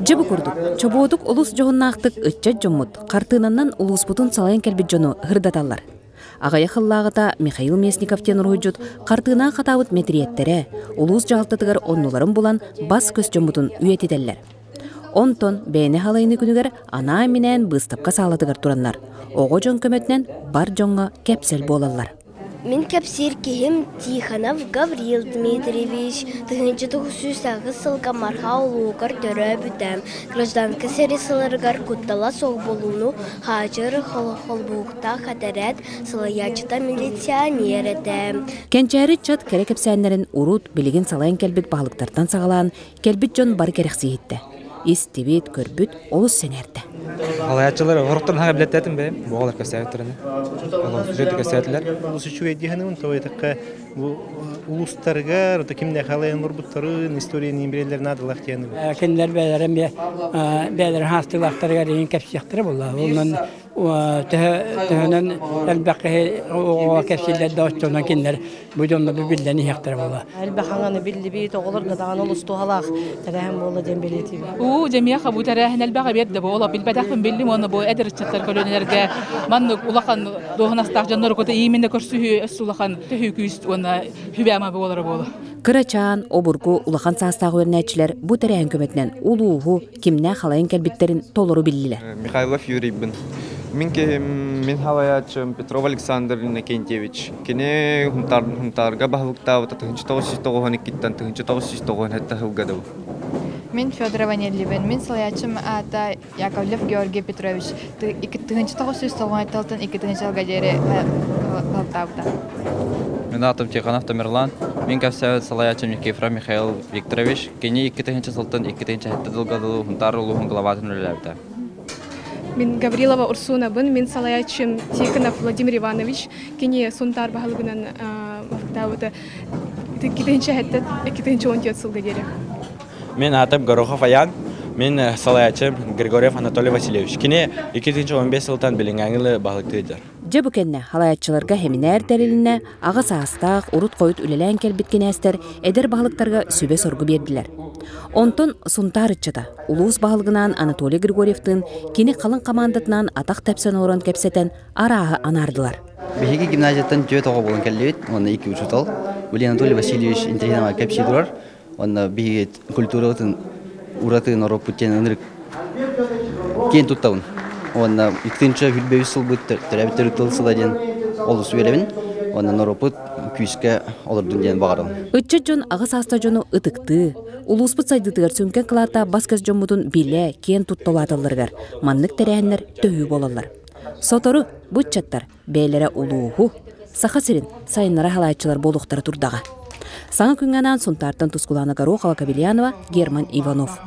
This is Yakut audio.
Дьэ бу курдук, чобуотук олус дьоһуннаахтык ыччат дьоммут хартыынанан улууспутун салайан кэлбит дьону ырдаталлар. Аҕыйах ыллааҕыта Михаил Местников диэн уруһуйдьут хартыынаҕа хатаабыт мэтириэттэрэ улуус дьаһалтатыгар оннуларын булан бас-көс дьоммутун үйэтитэллэр. Онтон бэйэни халайыны күнүгэр анаан-минээн быыстапка саалатыгар тураннар, оҕо дьон көмөтүнэн бар дьоҥҥо кэпсэл буолаллар. Мин кэпсиир киһим Тихонов Гаврил Дмитриевич 1908 сылга Марха улууһугар төрөөбүтэ. Гражданка сэрии сылларыгар куттала суох буолууну хаачыр холбоһуктаах этэрээт салайааччыта милиционер этэ. Кэнчээри ыччат кэрэ кэпсээннэрин урут билигин салайан кэлбит баһылыктартан саҕалаан кэлбит дьон бары кэрэхсии иһиттэ. Истибит, көрбүт олус сэнээрдэ. Халаяччылар орохторун хаҥа билэттэтим бэйэм. Буолар кэпсээбиттэрини. Олус кэпсээтилэр. Олус үчүгэй диэхинибин тоҕо диэтэххэ бу улуустарыгар кимнэ халайан олорбуттарын историяны билэллэр наадалаах диэн. Кинилэр бэйэлэрин бэйэлэрин хаастыылаахтарыгар иһин кэпсиэхтэрэ буолла. Онон төһөнөн элбэх киһи оҕоҕо кэпсииллэр да оччонон кинилэр бу дьонно биллэн иһиэхтэрэ буолла. Элбэх аҥаны биллибит, оҕолорго даҕаны олус туһалаах тэрээһин буолла диэн бэлиэтиибин. Уу, дьэ миэхэ бу тэрээһин элбэх эбиэт да буола. Билбэтэхпин биллим уонна бу эдэр ыччаттар көлүөнэлэргэ маннык улахан дуоһунастаах дьоннору кытта именно көрсүһүү өссө улахан төһүү күүс уонна хүбэама буолара буолла. Кырачаан, обургу улахан саастаах үөрэнээччилэр бу тэрээһин көмөтүнэн улууһу кимнээх халайан кэлбиттэрин толору биллилэр. Михайлов Юрийбын. Мин киһим, мин халайааччым Петров Александр Иннокентьевич. Кини Хунтаарга баһылыктаабыта 1992-ттэн 1997 сылга дылы. Мин Федорова Неллибин. Мин салайааччым аата Яковлев Георгий Петрович. 1996-тан 2000 сылга диэри баһылыктаабыта. Мин аатым Тихонов Тамерлан. Мин кэпсээбит салайааччым Никифоров Михаил Викторович. Кини 2000 сылтан 2007 сылга дылы Хунтаар улууһун главатын үлэлээбитэ. Мин Гаврилова Урсунабын, мин салайааччым Тихонов Владимир Иванович, кини Сунтаар баһылыгынан баһылыктаабыта 2007-2014 сылга диэри. Мин аатым Горохов Аян, мин салайааччым Григорьев Анатолий Васильевич. Кини 2015 сылтан билиҥҥээҥи баһылыктыыр. Дьэ бу кэннэ халаяччыларга сэминээр тэрилиннэ, аҕа саастаах, урут-хойут үлэлээн кэлбит кинээстэр эдэр баһылыктарга сүбэ-соргу биэрдилэр. Онтон Сунтаар ыччата улуус баһылыгынаан Анатолий Григорьевтыын кини халыҥ хамаандатынаан атах тэпсэн олорон кэпсэтэн арааһы анаардылар. Биһиги гимназияттан түөрт оҕо буолан кэллибит, уонна икки учуутал. Блин Анатолий Васильевич интэриэһинэй кэпсии турар. Уонна биһиги культурабытын ураты норуоппут диэн ынырык киэн туттабын. Уонна иккинчи хүрбэбис сылбыт төрөөбүт төрүт тыл сыла диэн олус үөрэбин. Уонна норуоппут күүскэ олордун диэн баҕарабын. Ыччат дьон аҕа саастаах дьону ытыктыы, улууспут сайдыытыгар сүҥкэн кылааттаах бас-көс дьоммутун билэ, киэн тутта улааталларыгар маннык тэрээһиннэр төһүү буолаллар. Сотору бу ыччаттар бэйэлэрэ улууһу, Саха сирин сайыннара халааччылар буолуохтара турдаҕа. Саҥа күҥҥэ анаан Сунтаартан Тускулаана Горохова-Кобельянова, Герман Иванов.